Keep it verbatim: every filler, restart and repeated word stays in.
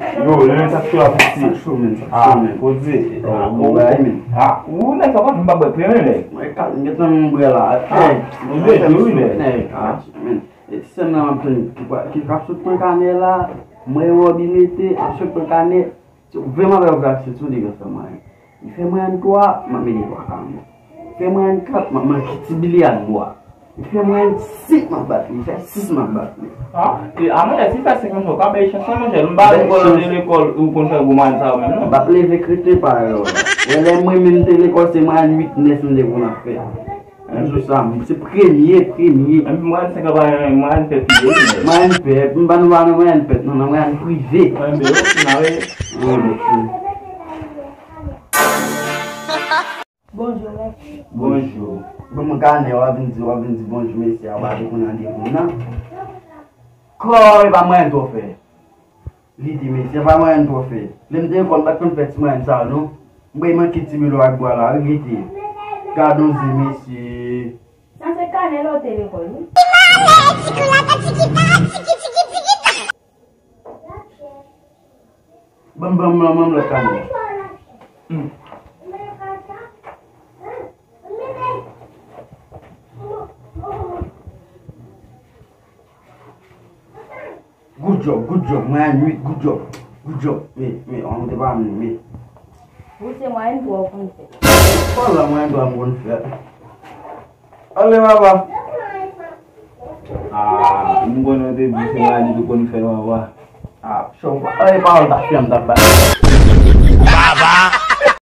Yo, lè sa cho a piti. Sa cho, men, sa cho, men. Koze. Ah, ou nèg sa pa jwenn pa bwè krèm, nèg. Mwen ka, m gentan m bwè la. Ah, ou vle di wi, nèg. Nèg, ah, men. E ti sè m nan m ap tann ki pa, ki k ap sot pran kanè la. Mwen wòb li mete, ap sot pran kanè. Vrèman, vrèman, vrèman, se tou de gras sa mwen. Li fè mwen ann twa, m ap mete twa kanè. Li fè mwen ann kat, m ap mete ti bilyad bwa. Li fè mwen ann senk, m ap bat li. Li fè sis, m ap bat li. Ah, e, a, monchè, si fè senk, monchè, w ka bay chans lan, monchè. M pa wè w te lekòl, ou konn fè gwo mwayen sa yo menm, non. M p ap leve krete pa yo. Wè, lè mwen menm te lekòl, se mwayen uit, nèf m te konn ap fè. Yon jou sa, m se premye, premye. Mwen, mwen, se ka pa yon mwen, fè pi byen. Mwen, pèt, m pa nou pa nan mwen, pèt, non, nan mwen, prive. Mwen, be, ok, nan, wi. Mwen, ok. Bonjou, mèt. Bonjou. Bon, mwen kanè, w ap vin di, w ap vin di bonjou, mesye, a, w pa te konn randevou, non. Kò, e pa mwen, twò fè. Li di, mesye, pa mwayen twò fè. Lè m te lekòl, m pa t konn fè ti mwayen sa yo, non. M bay manke ti milo ak bwa la, wi, gete. Gad on zen, mesye. Sa se kanè lè w te lekòl, wi. Ban m, ban m, ban m, ban m lòt kanè. Hmm. Good job, good job. Mwen a nuit, good job. Good job. Men, men, an te pa men, men. Ou se mwayen twa w konn fè. Pala mwayen twa m konn fè. Ale, papa. Ah, m konnen w te di se mwayen ou konn fè, papa. Ah, cho, ale, pawòl ta fè m ta bay. Baba